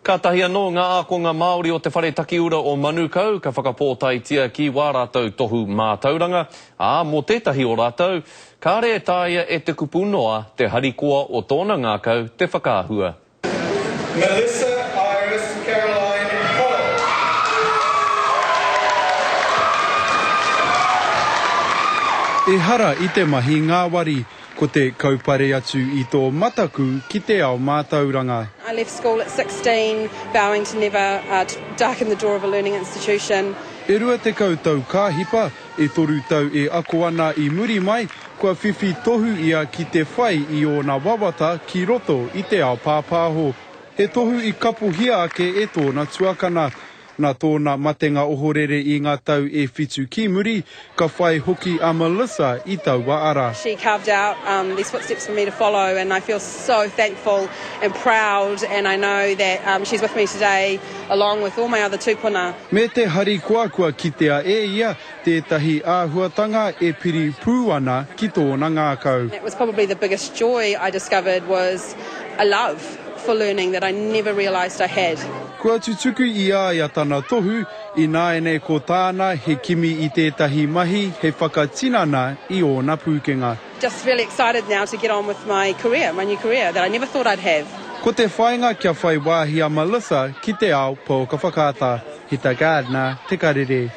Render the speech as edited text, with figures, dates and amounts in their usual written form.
Kātahi anō ngā ākonga Māori o Te Whare Takiura o Manukau ka whakapōtaetia ki wā rātou tohu mātauranga, ā, mō tētahi o rātou, kāre e taea e te kupu noa te harikoa o tōna ngākau te whakaahua. Melissa Iris Caroline Cole. Ehara i te mahi ngāwari, Ko te kaupare atu i tō mataku ki te ao mātauranga. I left school at 16, vowing to never darken the door of a learning institution. E 20 tau ka hipa, e toru tau e ako ana i muri mai, kua whiwhi tohu ia ki te whai i ōna wawata ki roto i te ao pāpāho. He tohu i kapohia ake e tōna tuakana. Nā tōna matenga ohorere i ngā tau e whitu ki muri, ka whai hoki a Melissa i taua ara. She carved out these footsteps for me to follow and I feel so thankful and proud and I know that she's with me today along with all my other tūpuna. Me te harikoa kua kitea e ia tētahi āhuatanga e piri pū ana ki tōna ngākau. It was probably the biggest joy I discovered was a love for learning that I never realised I had. Kua tutuki i a ia tana tohu, ināianei ko tāna he kimi i tētahi mahi hei whakatinana i ōna pūkenga. Just really excited now to get on with my career, my new career that I never thought I'd have. Ko te whāinga kia whai wāhi a Melissa ki te ao pouaka whakaata. Hita Gardner, Te Karere.